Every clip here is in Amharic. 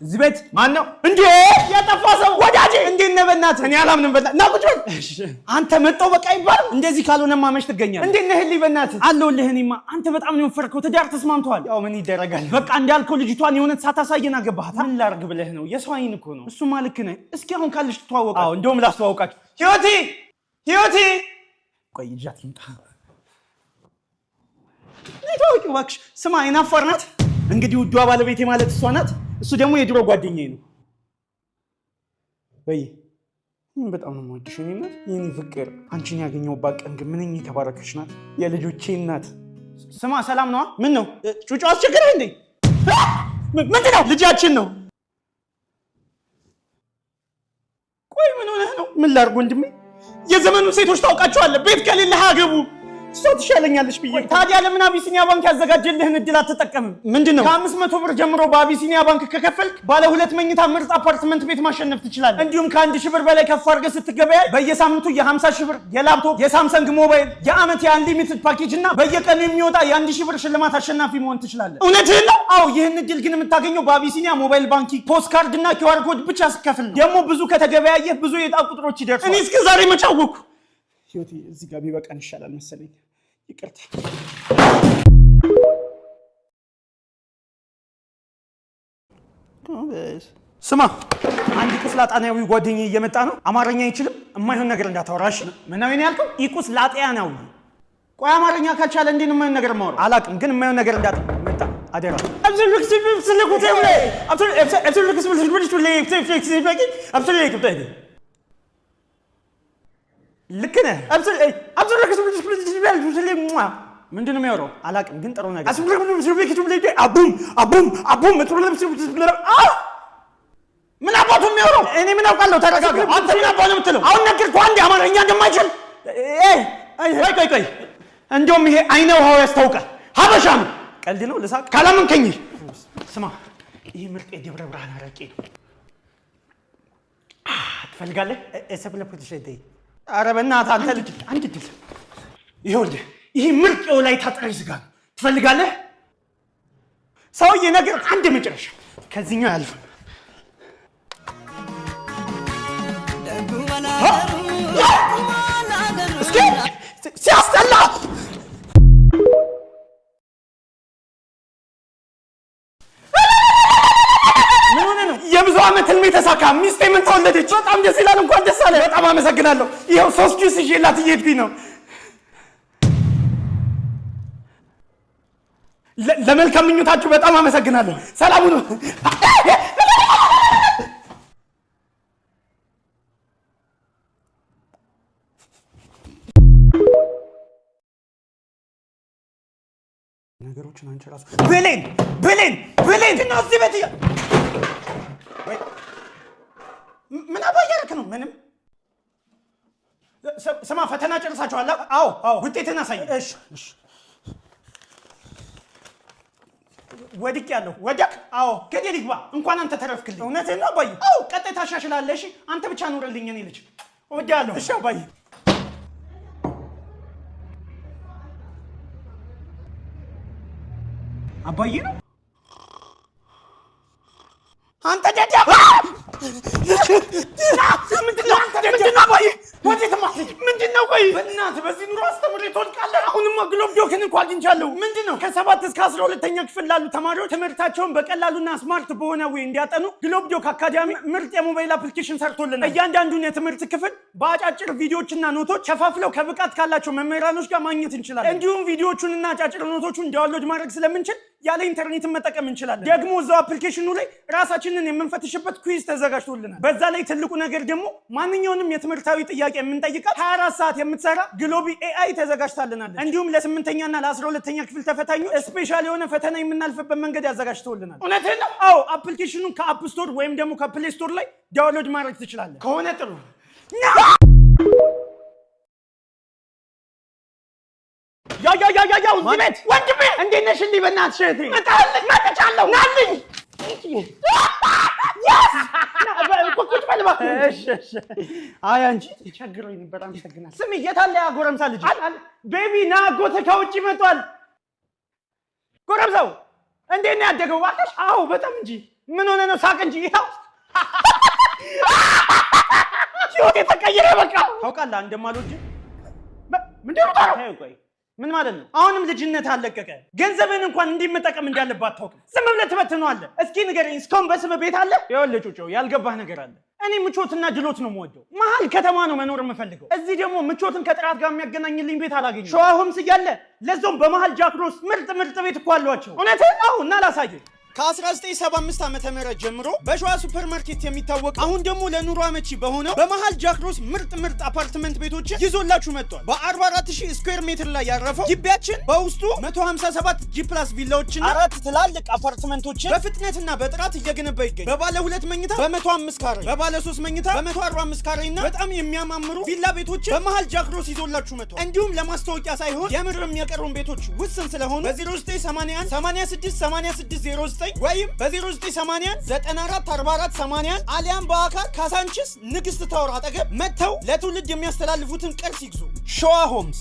እዚህ ቤት ማን ነው እንዴ? ያጠፋ ሰው ወዳጄ፣ እንዴት ነህ? በእናትህ እኔ አላምንም። በእናትህ ና ቁጭ በል። አንተ መጣው በቃ ይባላል። እንደዚህ ካልሆነማ መች ትገኛለህ? እንዴት ነህ ህልይ? በእናትህ አለሁልህ። እኔማ አንተ በጣም ነው የወፈርከው። ትዳር ተስማምተዋል። ያው ምን ይደረጋል። በቃ እንዳልከው ልጅቷን የእውነት ሳታሳየን አገባሃት። ምን ላድርግ ብለህ ነው? የሰው አይን እኮ ነው። እሱማ ልክ ነህ። እስኪ አሁን ካለሽ ትተዋወቃ። አዎ እንደውም ላስተዋውቃችሁ። ህይወቴ፣ ህይወቴ፣ ቆይ ይዣት ልምጣ። ታዋቂው እባክሽ። ስማ አይናፋር ናት። እንግዲህ ውዷ ባለቤቴ ማለት እሷ ናት። እሱ ደግሞ የድሮ ጓደኛዬ ነው። ወይ በጣም ነው የምወድሽ የእኔ እናት፣ የእኔ ፍቅር። አንቺን ያገኘሁባት ቀን ግን ምንኛ የተባረከች ናት። የልጆቼ እናት። ስማ ሰላም ነዋ። ምን ነው ጩጮ አስቸገረህ እንዴ? ምንድን ነው? ልጃችን ነው። ቆይ ምን ሆነህ ነው? ምን ላድርግ ወንድሜ? የዘመኑ ሴቶች ታውቃቸዋለህ። ቤት ከሌለህ አገቡ። እሷ ትሻለኛለች ብዬ። ታዲያ ለምን አቢሲኒያ ባንክ ያዘጋጀልህን እድል አትጠቀምም? ምንድን ነው? ከ500 ብር ጀምሮ በአቢሲኒያ ባንክ ከከፈልክ ባለ ሁለት መኝታ ምርጥ አፓርትመንት ቤት ማሸነፍ ትችላለህ። እንዲሁም ከ1,000 ብር በላይ ከፍ አድርገህ ስትገበያይ በየሳምንቱ የ50 ሺህ ብር የላፕቶፕ፣ የሳምሰንግ ሞባይል፣ የዓመት የ unlimited package እና በየቀኑ የሚወጣ የ1,000 ብር ሽልማት አሸናፊ መሆን ትችላለህ። እውነትህን ነው? አዎ። ይህን እድል ግን የምታገኘው በአቢሲኒያ mobile banking POS card እና QR code ብቻ ስትከፍል ነው። ደግሞ ብዙ ከተገበያየህ ብዙ የዕጣ ቁጥሮች ይደርሳል። እኔ እስከ ዛሬ መች አወኩ? ህይወቴ እዚህ ጋር ቢበቃን ይሻላል መሰለኝ። ይቅርታ። ስማ አንድ ኢቁስላጣናዊ ጓደኛዬ እየመጣ ነው። አማርኛ አይችልም። የማይሆን ነገር እንዳታወራሽ። ምነው ነው ያልከው? ኢቁስላጤያናዊ። ቆይ አማርኛ ካልቻለ እንዴት ነው የማይሆን ነገር የማወራው? አላውቅም፣ ግን የማይሆን ነገር እንዳታ መጣ አደራ። ልክ ነህ። ምንድን ነው የሚያወራው? አላውቅም፣ ግን ጥሩ ነገር። አቡም አቡም ምን አባቱ የሚያወራው? እኔ ምን አውቃለሁ? ተረጋጋ። አንተ ምን አባቱ ነው የምትለው? አሁን ነገርኩህ አንዴ አማርኛ እንደማይችል። ቆይ ቆይ ቆይ፣ እንደውም ይሄ አይነ ውሃው ያስታውቃል። ሀበሻ ነው። ቀልድ ነው። ልሳቅ ካላመንከኝ። ስማ፣ ይህ ምርጥ የደብረ ብርሃን አረቄ ነው። ትፈልጋለህ? ኧረ በእናትህ አንተ ልጅ አንድ ድል። ይኸውልህ ይህ ምርጥ የወላይታ ጥሬ ስጋ ነው። ትፈልጋለህ? ሰውዬ ነገር አንድ መጨረሻ ከዚህኛው አያልፍም። እስኪ ሲያስጠላ። ምን ሆነ ነው? የብዙ ዓመት ህልሜ ተሳካ። ሚስቴ ምን ተወለደች። በጣም ደስ ይላል። እንኳን ደስ አለ። በጣም አመሰግናለሁ። ይኸው ሶስት ጁስ ይዤላት እየሄድኩኝ ነው። ለመልካም ምኞታችሁ በጣም አመሰግናለሁ። ሰላም ሁኑ። ነገሮችን አንቺ ራሱ ብሌን ብሌን ብሌን ነው እዚህ ቤት ምን አባ እያደረክ ነው? ምንም። ስማ ፈተና ጨርሳችኋል? አዎ አዎ። ውጤትን አሳይ። እሺ እሺ። ወድቄያለሁ። ወደቅ? አዎ። ገደል ይግባ። እንኳን አንተ ተረፍክልኝ። እውነትህን ነው አባዬ? አዎ። ቀጣይ ታሻሽላለህ። እሺ አንተ ብቻ ኑርልኝ። እኔ ልጅ እወድሃለሁ። እሺ አባዬ። አባዬ ነው። አንተ ደደብ! ምንድን ነው? ምንድን ነው አባዬ? ምንድን ነው? ቆይ በእናትህ በዚህ ኑሮ አስተምሬ ትወድቃለህ። አሁንማ ግሎብ ዶክን እኮ አግኝቻለሁ። ምንድን ነው? ከ7 እስከ 12ኛ ክፍል ላሉ ተማሪዎች ትምህርታቸውን በቀላሉና smart በሆነ way እንዲያጠኑ ግሎብ ዶክ አካዳሚ ምርጥ የሞባይል application ሰርቶልናል። እያንዳንዱን የትምህርት ክፍል በአጫጭር ቪዲዮዎችና ኖቶች ከፋፍለው ከብቃት ካላቸው መምህራኖች ጋር ማግኘት እንችላለን። እንዲሁም ቪዲዮዎቹንና አጫጭር ኖቶቹን download ማድረግ ስለምንችል ያለ ኢንተርኔትን መጠቀም እንችላለን። ደግሞ እዛው application ኑ ላይ ራሳችንን የምንፈትሽበት quiz ተዘጋጅቶልናል። በዛ ላይ ትልቁ ነገር ደግሞ ማንኛውንም የትምህርታዊ ጥያቄ የምንጠይቃት 24 ሰዓት የምትሰራ ግሎቢ AI ተዘጋጅታልናለች። እንዲሁም ለስምንተኛና ለ12ኛ ክፍል ተፈታኞች special የሆነ ፈተና የምናልፍበት መንገድ ያዘጋጅተውልናል። እውነትህን ነው? አዎ። application ኑን ከ App Store ወይም ደግሞ ከ Play Store ላይ download ማድረግ ትችላለህ። ከሆነ ጥሩ። ያ ያ ያ ያ ያ እዚህ ቤት ወንድሜ እንዴት ነሽ? እንዲህ በእናትሽ እህቴ መጥቻለሁ። ናልኝ ቁጭ በል እባክህ። እሺ እሺ። አይ አንቺ ቸግሮኝ ነበር። አመሰግናለሁ። ስሚ የት አለ ያ ጎረምሳ ልጅ? Baby ና አጎትህ ከውጭ መጥቷል። ጎረምሳው እንዴት ነው ያደገው? እባክሽ። አዎ በጣም እንጂ። ምን ሆነ ነው? ሳቅ እንጂ። ይኸው ህይወት የተቀየረ በቃ። ታውቃለህ እንደማልወድ። ምንድን ነው? ቆይ ምን ማለት ነው? አሁንም ልጅነት አለቀቀ። ገንዘብህን እንኳን እንዲመጠቀም እንዳለብህ አታውቅም። ዝም ብለህ ትበትነዋለህ። እስኪ ንገረኝ፣ እስካሁን በስምህ ቤት አለ? ይኸውልህ ጩጮ፣ ያልገባህ ነገር አለ። እኔ ምቾትና ድሎት ነው የምወደው። መሀል ከተማ ነው መኖር የምፈልገው። እዚህ ደግሞ ምቾትን ከጥራት ጋር የሚያገናኝልኝ ቤት አላገኘሁም። ሸዋ ሆምስ እያለ ለዛውም በመሀል ጃክሮስ ምርጥ ምርጥ ቤት እኮ አሏቸው። እውነትህን ነው እና ላሳየህ። ከ1975 ዓ.ም ጀምሮ በሸዋ ሱፐር ማርኬት የሚታወቅ፣ አሁን ደግሞ ለኑሮ አመቺ በሆነው በመሃል ጃክሮስ ምርጥ ምርጥ አፓርትመንት ቤቶችን ይዞላችሁ መጥቷል። በ44,000 square ሜትር ላይ ያረፈው ግቢያችን በውስጡ 157 G+ ቪላዎችን፣ አራት ትላልቅ አፓርትመንቶችን በፍጥነትና በጥራት እየገነባ ይገኛል። በባለ ሁለት መኝታ በ105 ካሬ፣ በባለ ሶስት መኝታ በ145 ካሬ እና በጣም የሚያማምሩ ቪላ ቤቶችን በመሃል ጃክሮስ ይዞላችሁ መጥቷል። እንዲሁም ለማስታወቂያ ሳይሆን የምርም የቀሩን ቤቶች ውስን ስለሆኑ በ0981 86 86 09 ወይም በ0980 94 44 80 አሊያም በአካል ካሳንችስ ንግስት ታወር አጠገብ መጥተው ለትውልድ የሚያስተላልፉትን ቅርስ ይግዙ። ሸዋ ሆምስ።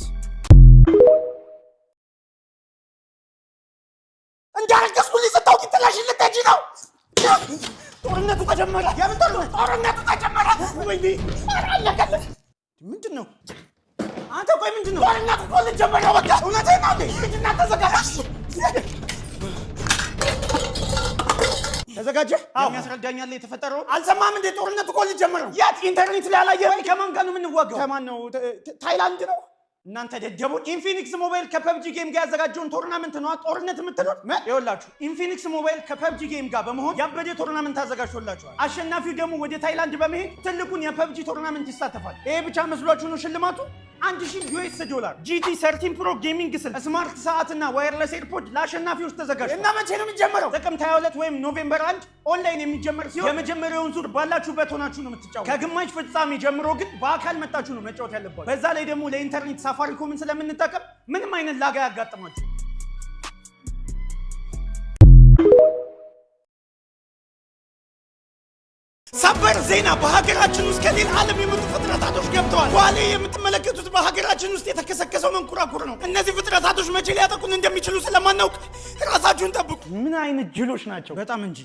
እንዳረገዝኩልኝ ስታውቂ ጥለሽኝ ልትሄጂ ነው። ጦርነቱ ተጀመረ። የምን ጦርነት? ጦርነቱ ተጀመረ። ወይኔ ኧረ አለቀልህ። ምንድን ነው አንተ? ቆይ ምንድን ነው? ጦርነቱ እኮ ሊጀመር ነው። በቃ እውነትህን ነው እንዴ? ሂድና ተዘጋጅ። ተዘጋጀ? የሚያስረዳኛል የተፈጠረው። አልሰማህም እንዴ? ጦርነቱ እኮ ሊጀመር ነው። የት? ኢንተርኔት ላይ አላየህም? ወይ ከማን ጋር ነው የምንዋጋው? ከማን ነው? ታይላንድ ነው። እናንተ ደደቦች! ኢንፊኒክስ ሞባይል ከ PUBG game ጋር ያዘጋጀውን tournament ነው ጦርነት የምትሉት? ይኸውላችሁ፣ ኢንፊኒክስ ሞባይል ከ PUBG game ጋር በመሆን ያበደ tournament አዘጋጅቶላችኋል። አሸናፊው ደግሞ ወደ ታይላንድ በመሄድ ትልቁን የ PUBG tournament ይሳተፋል። ይሄ ብቻ መስሏችሁ ነው ሽልማቱ? 1000 US ዶላር፣ GT 13 Pro gaming ስልክ፣ smart ሰዓትና wireless AirPod ለአሸናፊዎች ተዘጋጅቷል። እና መቼ ነው የሚጀመረው? ጥቅምት 22 ወይም November 1 ኦንላይን የሚጀመር ሲሆን የመጀመሪያውን ዙር ባላችሁበት ሆናችሁ ነው የምትጫወቱ። ከግማሽ ፍጻሜ ጀምሮ ግን በአካል መጣችሁ ነው መጫወት ያለባችሁ። በዛ ላይ ደግሞ ለኢንተርኔት ሳፋሪኮምን ስለምንጠቀም ምንም አይነት lag አያጋጥማችሁ። ሰበር ዜና! በሀገራችን ውስጥ ከሌላ ዓለም የመጡ ፍጥረታቶች ገብተዋል። ኋላ የምትመለከቱት በሀገራችን ውስጥ የተከሰከሰው መንኮራኩር ነው። እነዚህ ፍጥረታቶች መቼ ሊያጠቁን እንደሚችሉ ስለማናውቅ ራሳችሁን ጠብቁ። ምን አይነት ጅሎች ናቸው? በጣም እንጂ።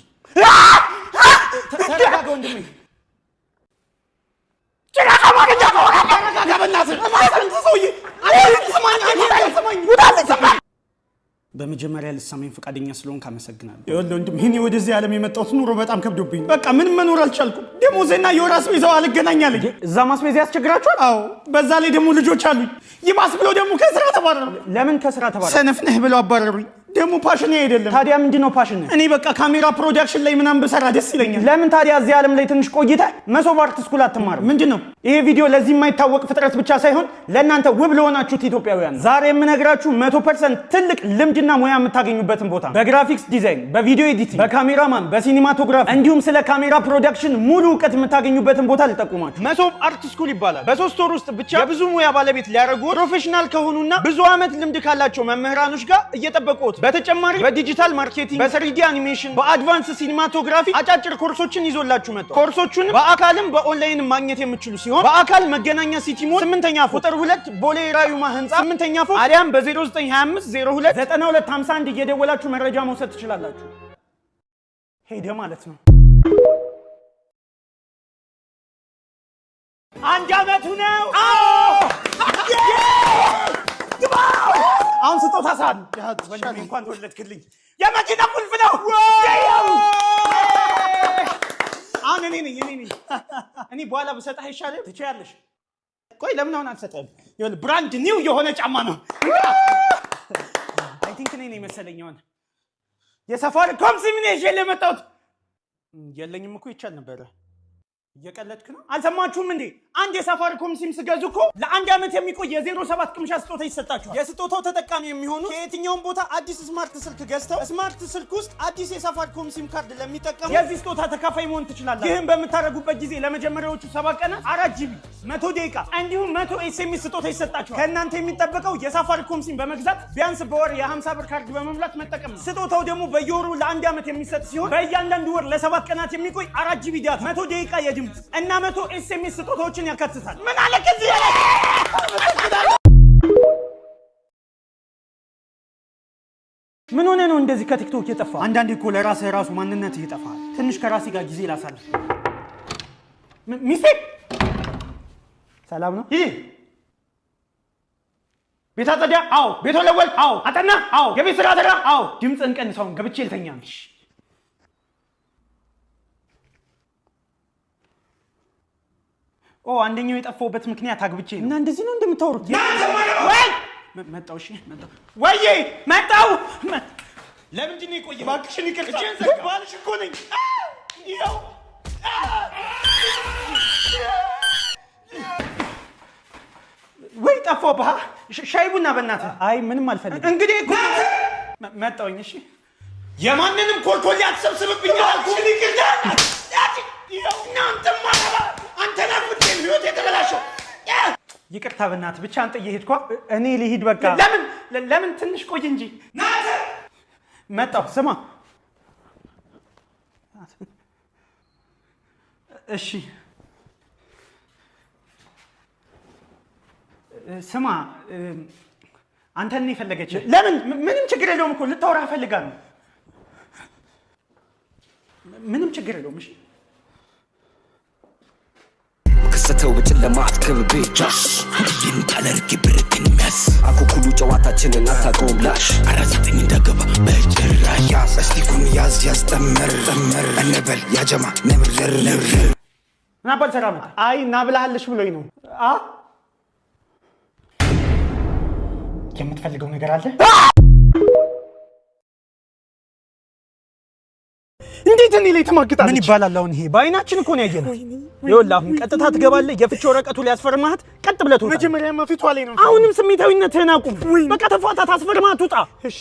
ተረጋጋ ወንድሜ። ተረጋጋ በእናትህ። ሰውዬ ስማኝ፣ ስማኝ፣ ስማኝ። በመጀመሪያ ልትሰማኝ ፈቃደኛ ስለሆንክ አመሰግናለሁ። ይኸውልህ ወንድም፣ እኔ ወደዚህ ዓለም የመጣሁት ኑሮ በጣም ከብዶብኝ ነው። በቃ ምንም መኖር አልቻልኩም። ደሞዜና የወር አስቤዛው አልገናኛለኝ። እዛ ማስቤዛ ያስቸግራችኋል? አዎ። በዛ ላይ ደግሞ ልጆች አሉኝ። ይባስ ብለው ደግሞ ከስራ ተባረሩ። ለምን ከስራ ተባረሩ? ሰነፍ ነህ ብለው አባረሩኝ። ደግሞ passion ኤ አይደለም። ታዲያ ምንድን ነው passion? እኔ በቃ ካሜራ production ላይ ምናምን ብሰራ ደስ ይለኛል። ለምን ታዲያ እዚህ ዓለም ላይ ትንሽ ቆይተህ መሶብ art school አትማርም? ምንድን ነው ይሄ ቪዲዮ ለዚህ የማይታወቅ ፍጥረት ብቻ ሳይሆን ለእናንተ ውብ ለሆናችሁት ኢትዮጵያውያን ዛሬ የምነግራችሁ 100% ትልቅ ልምድና ሙያ የምታገኙበትን ቦታ፣ በ graphics design፣ በ video editing፣ በ cameraman፣ በ cinematography እንዲሁም ስለ ካሜራ production ሙሉ እውቀት የምታገኙበትን ቦታ ልጠቁማችሁ። መሶብ art school ይባላል። በ3 ወር ውስጥ ብቻ የብዙ ሙያ ባለቤት ሊያደርጉ professional ከሆኑና ብዙ ዓመት ልምድ ካላቸው መምህራኖች ጋር እየጠበቁት፣ በተጨማሪ በ digital marketing፣ በ 3D animation፣ በ advance cinematography አጫጭር ኮርሶችን ይዞላችሁ መጥቷል። ኮርሶቹን በአካልም በኦንላይን ማግኘት የምትችሉ ሲሆን በአካል መገናኛ ሲቲ ሞል ስምንተኛ ፎቅ፣ ቁጥር 2፣ ቦሌ ራዩማ ህንፃ ስምንተኛ ፎቅ አሊያም በ0925 02 92 51 እየደወላችሁ መረጃ መውሰድ ትችላላችሁ። ሄደ ማለት ነው። አንድ አመቱ ነው። አዎ፣ አሁን ስጦታ ሰዓት። ወንድሜ እንኳን ተወለድክልኝ። የመኪና ቁልፍ ነው። አሁን እኔ ነኝ፣ እኔ ነኝ። እኔ በኋላ ብሰጥህ አይሻልም? ትችያለሽ። ቆይ ለምን አሁን አልሰጠህም? ይኸውልህ brand new የሆነ ጫማ ነው። I think እኔ ነኝ መሰለኝ። አሁን የሳፋሪኮም ሲም ነው ይዤ የመጣሁት። የለኝም እኮ፣ ይቻል ነበረ። እየቀለድክ ነው? አልሰማችሁም እንዴ? አንድ የሳፋሪኮም ሲም ስገዙ እኮ ለአንድ ዓመት የሚቆይ የ07 ቅምሻ ስጦታ ይሰጣችኋል። የስጦታው ተጠቃሚ የሚሆኑ ከየትኛውም ቦታ አዲስ smart ስልክ ገዝተው smart ስልክ ውስጥ አዲስ የሳፋሪኮም ሲም ካርድ ለሚጠቀሙ የዚህ ስጦታ ተካፋይ መሆን ትችላላችሁ። ይህም በምታደርጉበት ጊዜ ለመጀመሪያዎቹ 7 ቀናት 4 GB፣ 100 ደቂቃ እንዲሁም 100 SMS ስጦታ ይሰጣችኋል። ከእናንተ የሚጠበቀው የሳፋሪኮም ሲም በመግዛት ቢያንስ በወር የ50 ብር ካርድ በመሙላት መጠቀም ነው። ስጦታው ደግሞ በየወሩ ለአንድ ዓመት የሚሰጥ ሲሆን በእያንዳንዱ ወር ለ7 ቀናት የሚቆይ 4 GB data፣ 100 ደቂቃ የድምፅ እና 100 SMS ስጦታዎችን ያካትታል። ምን አለ ከዚህ? ምን ሆነ ነው እንደዚህ ከቲክቶክ የጠፋ? አንዳንዴ እኮ ለራስህ ራሱ ማንነትህ ይጠፋል። ትንሽ ከራሴ ጋር ጊዜ ላሳልፍ። ሚስቴ ሰላም ነው? ይህ ቤት አጸዳ? አዎ። ቤት ወለወል? አዎ። አጠና? አዎ። የቤት ስራ ሰራ? አዎ። ድምፅህን ቀንሰውን ገብቼ ልተኛ ነው። ኦ አንደኛው የጠፋሁበት ምክንያት አግብቼ ነው። እና እንደዚህ ነው እንደምታወሩት? ወይ መጣሁ። እሺ መጣሁ። ወይዬ መጣሁ። ለምንድን ነው የቆየኸው? እባክሽን ይቅርታ። ባልሽ እኮ ነኝ። ይኸው ወይ ጠፋሁብህ። ሻይ ቡና በእናትህ። አይ ምንም አልፈልግም። እንግዲህ እኮ መጣሁኝ። እሺ የማንንም ኮልኮሌ አትሰብስብብኝ አላልኩም? ይቅርታ። እናንተማ አንተና ጉዴን ህይወት የተበላሸው። ይቅርታ በእናትህ ብቻ አንተ እየሄድኳ እኔ ልሂድ በቃ። ለምን ለምን ትንሽ ቆይ እንጂ። መጣሁ። ስማ እሺ ስማ አንተን ነው የፈለገች። ለምን? ምንም ችግር የለውም እኮ ልታወራ ፈልጋ ነው። ምንም ችግር የለውም። እሺ ክስተው በጨለማ አትከብቤ ጃሽ ይንታለርኪ ብርትን የሚያስ አኩኩሉ ጨዋታችንን አታውቀውም ላሽ 49 እንዳገባ በጭራሽ ያዝ እስቲኩን ያዝ ያዝ ጠመር ጠመር እንበል ያጀማ ነብርር ነብር ምን አባል ሰራ መጣ? አይ ና ብላሃለሽ ብሎኝ ነው። አ የምትፈልገው ነገር አለ? እንዴት እኔ ላይ ተማግጣለች? ምን ይባላል አሁን? ይሄ በአይናችን እኮ ነው ያየነው። ይኸውልህ አሁን ቀጥታ ትገባለህ። የፍቺ ወረቀቱ ሊያስፈርማት ቀጥ ብለህ ትወጣለህ። መጀመሪያማ ፊቷ ላይ ነው። አሁንም ስሜታዊነትህን አቁም። በቃ ተፋታት፣ አስፈርማት፣ ውጣ። እሺ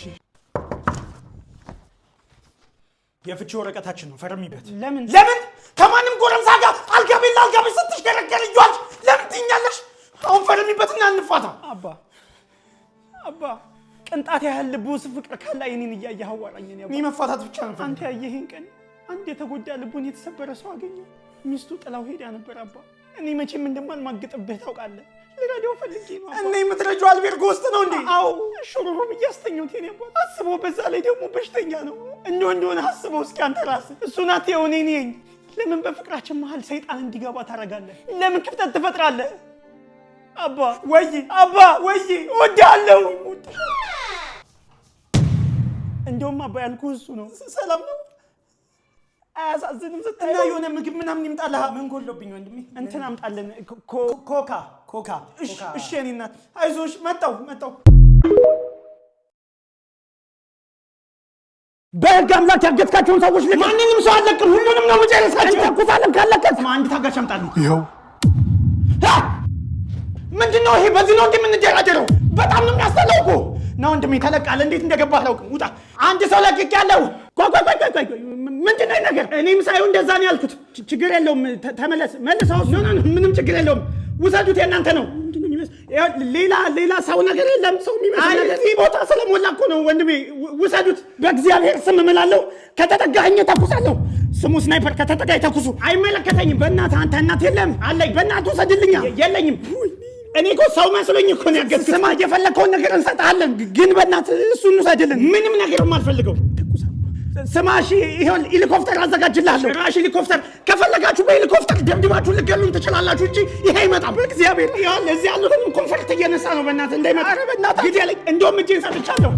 የፍቺ ወረቀታችን ነው፣ ፈርሚበት። ለምን ለምን ከማንም ጎረምሳ ጋር አልጋ ቤት ለአልጋ ቤት ስትሽከረከር እያልሽ ለምን ትይኛለሽ? አሁን ፈርሚበትና እንፋታ። አባ አባ ቅንጣት ያህል ልብ ውስጥ ፍቅር ካለ አይኔን እያየህ አዋራኝ። እኔ መፋታት ብቻ ነው። አንተ ያየህን ቀን አንድ የተጎዳ ልቡን የተሰበረ ሰው አገኘ። ሚስቱ ጥላው ሄዳ ነበር። አባ እኔ መቼም እንደማልማግጥብህ ታውቃለህ። ልረዳው ፈልጌ ነው። እኔ የምትረጂው አልቤርጎ ውስጥ ነው እንዴ? አዎ ሹሩሩ ብዬ አስተኛሁት። የእኔ አባት አስበው፣ በዛ ላይ ደግሞ በሽተኛ ነው። እንደው እንደሆነ አስበው እስኪ አንተ ራስህ። እሱ ናት የሆነ እኔ ነኝ። ለምን በፍቅራችን መሀል ሰይጣን እንዲገባ ታደርጋለህ? ለምን ክፍተት ትፈጥራለህ? አባ ወይ አባ ወይ እወድሃለሁ። እንደውም አባ ያልኩህ እሱ ነው። ሰላም ነው አያሳዝንም? ስታይ እና የሆነ ምግብ ምናምን ይምጣልህ። ምን ጎሎብኝ ወንድሜ? እንትን አምጣልን፣ ኮካ ኮካ። እሺ የእኔ እናት አይዞሽ፣ መጣሁ መጣሁ። በህግ አምላክ ያገትካቸውን ሰዎች ልቀቅ። ማንንም ሰው አለቅም፣ ሁሉንም ነው መጨረሳቸው። እንተኩሳለን ካለቀቅ። አንድ ታጋች አምጣልኝ። ይኸው ምንድን ነው ይሄ? በዚህ ነው እንዴ የምንደራደረው? በጣም ነው የሚያስጠላው እኮ። ና ወንድሜ ተለቃለ። እንዴት እንደገባህ አላውቅም። ውጣ። አንድ ሰው ለቅቄያለሁ። ቆይ ቆይ ቆይ ቆይ ቆይ፣ ምንድን ነው ነገር? እኔም ሳይሆን እንደዛ ነው ያልኩት። ችግር የለውም ተመለስ፣ መልሰው። No no፣ ምንም ችግር የለውም። ውሰዱት፣ የእናንተ ነው። ሌላ ሌላ ሰው ነገር የለም። ሰው የሚመስል ነገር እዚህ ቦታ ስለሞላ እኮ ነው ወንድሜ። ውሰዱት። በእግዚአብሔር ስም እምላለሁ፣ ከተጠጋኸኝ ተኩሳለሁ። ስሙ sniper፣ ከተጠጋኝ ተኩሱ። አይመለከተኝም። በእናትህ አንተ እናት የለም አለኝ። በእናትህ ውሰድልኛ። የለኝም። እኔ እኮ ሰው መስሎኝ እኮ ነው ያገዝኩት። ስማ፣ የፈለግከውን ነገር እንሰጥሃለን፣ ግን በእናትህ እሱን ውሰድልን። ምንም ነገር የማልፈልገው። ስማ፣ እሺ፣ ይኸውልህ ሄሊኮፕተር አዘጋጅልሃለሁ። ራሽ ሄሊኮፕተር ከፈለጋችሁ በሄሊኮፕተር ደብድባችሁ ልገሉን ትችላላችሁ እንጂ ይሄ አይመጣም። በእግዚአብሔር ይኸውልህ፣ እዚህ ያሉትንም comfort እየነሳ ነው። በእናትህ እንዳይመጣ። ኧረ በእናትህ ግደለኝ። እንደውም እጄን ሰጥቻለሁ።